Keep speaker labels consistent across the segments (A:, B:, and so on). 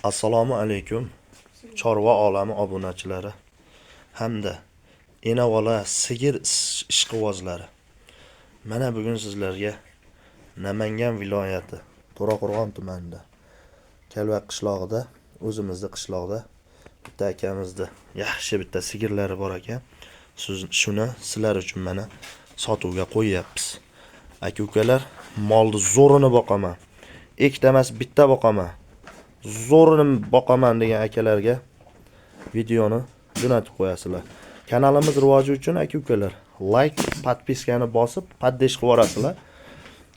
A: Assalomu alaykum chorva olami obunachilari hamda ena-bola sigir ishqibozlari. Mana bugun sizlarga Namangan viloyati To'raqo'rg'on tumanida Kalvak qishlog'ida, o'zimizni qishloqda bitta akamizni yaxshi bitta sigirlari bor ekan. Shuni sizlar uchun mana sotuvga qo'yyapmiz. Aka ukalar, molni zo'rini boqaman. Ikkita emas, bitta boqaman. Zo'rini boqaman degan akalarga videoni jo'natib qo'yasizlar. Kanalimiz rivoji uchun aka ukalar like, подписка ni bosib, поддержка qilib yuborasizlar.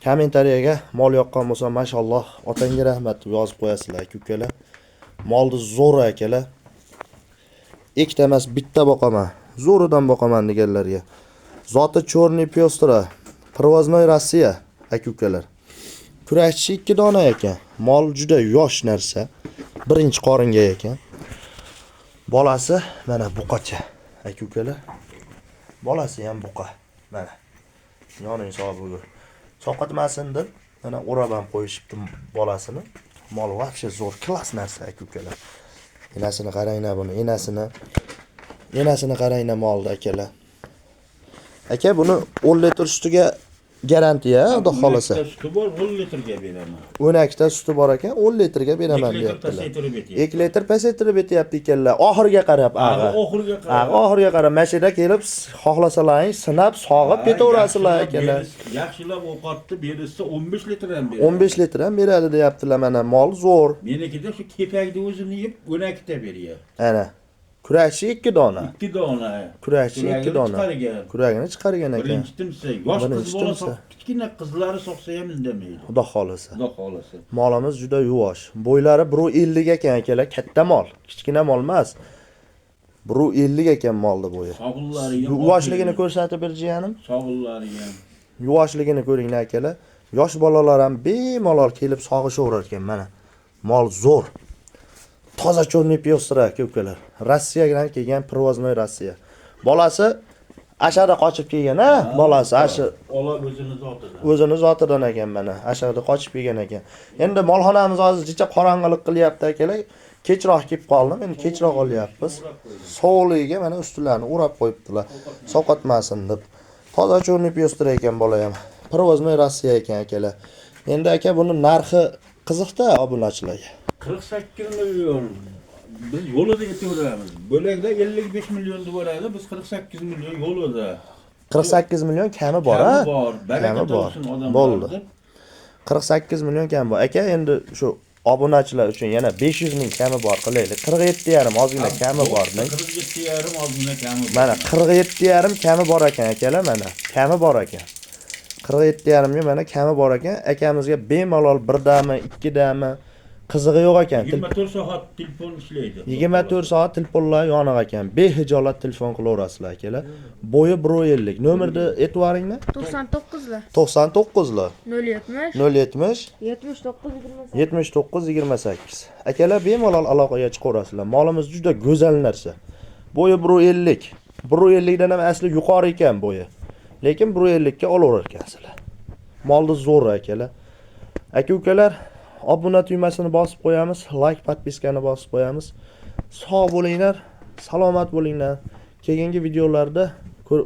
A: Kommentariyaga mol yoqqan bo'lsa, mashalloh, otangga rahmat deb yozib qo'yasizlar aka ukalar. Molni zo'ri akalar. Ikkita emas, bitta boqaman. Zo'ridan boqaman deganlarga. Zoti чёрный пёстрый, привозной Rossiya aka ukalar. Kurashchi 2 dona ekan. Mol juda yosh narsa. Birinchi qoringa ekan. Bolasi mana buqacha aka ukalar. Bolasi ham buqa. Mana. Yoning sog' bugun. Sovqotmasin deb mana o'rab ham qo'yishibdi bolasini. Mol вообще zo'r, класс narsa aka ukalar. Enasini qaranglar buni, enasini. Enasini qaranglar molni akalar. Aka, buni 10 litr sutiga garantiya, xudo xolasa.
B: Suti bor, 10 litrga beraman.
A: 12 ta suti bor ekan, 10 litrga beraman
B: 2 litr
A: deyaptilar.
B: Pasaytirib yetyapti.
A: 2 litr pasaytirib yetyapti ekanlar. Oxiriga qarab ag'a.
B: Oxiriga qarab.
A: Ag'a, oxiriga qarab mashina kelib xohlasalaring sinab, sog'ib ketaverasizlar akalar.
B: Yaxshilab ovqatni berilsa 15 litr ham beradi.
A: 15 litr ham beradi deyaptilar mana. Mol zo'r.
B: Menikida shu kepakni o'zini yeb 12 ta beryapti.
A: Ana. Kurashchi 2 dona.
B: 2 dona.
A: Kurashchi 2
B: Kuragini
A: dona.
B: chiqargan.
A: Kuragini chiqargan ekan.
B: Birinchi timsa, yosh
A: Birinchi
B: qiz bola
A: timsa.
B: Kichkina qizlari sog'sa ham indamaydi.
A: Xudo xolasa.
B: Xudo xolasa.
A: Molimiz juda yuvosh. Bo'ylari 1.50 ekan akalar, katta mol. Kichkina mol emas. 1.50 ekan molni bo'yi.
B: Sog'inlari ham.
A: Yuvoshligini ko'rsatib ber jiyanim.
B: Sog'inlari ham.
A: Yuvoshligini ko'ringlar akalar. Yosh bolalar ham bemalol kelib sog'ishaverar ekan mana. Mol zo'r. Toza чёрный пёстрый aka ukalar. Rossiyadan kelgan, привозной Rossiya. Bolasi ashada qochib kelgan, ha? Bolasi asha
B: Ola o'zini zotidan.
A: O'zini zotidan ekan mana. Ashada qochib kelgan ekan. Endi molxonamiz hozir jicha qorong'ilik qilyapti akalar. Kechroq kelib qoldim. Endi kechroq olyapmiz. Sovuqligiga mana ustilarini o'rab qo'yibdilar. Sovqotmasin deb. Toza чёрный пёстрый ekan bola ham. Привозной Rossiya ekan akalar. Endi aka, buni narxi qiziqda obunachilarga.
B: 48 million. Biz yo'lida ketaveramiz. Bo'lakda 55 million deb boradi, biz 48 million yo'lida.
A: 48 million kami bor, ha?
B: Kami bor. Baraka
A: Kami bor.
B: topsin odamlar.
A: Bo'ldi. 48 million kami bor. Aka, endi shu obunachilar uchun yana 500 ming kami bor qilaylik. 47,5 ozgina kami bor.
B: 47,5 ozgina kami bor.
A: Mana 47,5 kami bor ekan akalar mana. Kami bor ekan. 47,5 ga mana kami bor ekan. Akamizga bemalol birdami, ikkidami qizig'i yo'q ekan.
B: 24 soat telefon ishlaydi.
A: 24 soat telefonlar yoniq ekan. Behijolat telefon qilaverasizlar akalar. Bo'yi 1.50. Nomerni aytib yuboringlar.
C: 99 lar.
A: 99 lar
C: 070
A: 070
C: 79 28.
A: 79 28. Akalar, bemalol aloqaga chiqaverasizlar. Molimiz juda go'zal narsa. Bo'yi 1.50. 1.50 dan ham asli yuqori ekan bo'yi. Lekin 1.50 ga olaverar ekansizlar. Molni zo'ri akalar. Aka ukalar, obuna tugmasini bosib qo'yamiz, like, подписка ni bosib qo'yamiz. Sog' bo'linglar, salomat bo'linglar. Keyingi videolarda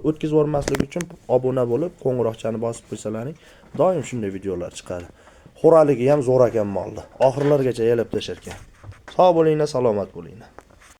A: o'tkazib yubormaslik uchun obuna bo'lib, qo'ng'iroqchani bosib qo'ysalaring, doim shunday videolar chiqadi. Xo'raligi ham zo'r ekan molni. Oxirlargacha yalab tashlar ekan. Sog' bo'linglar, salomat bo'linglar.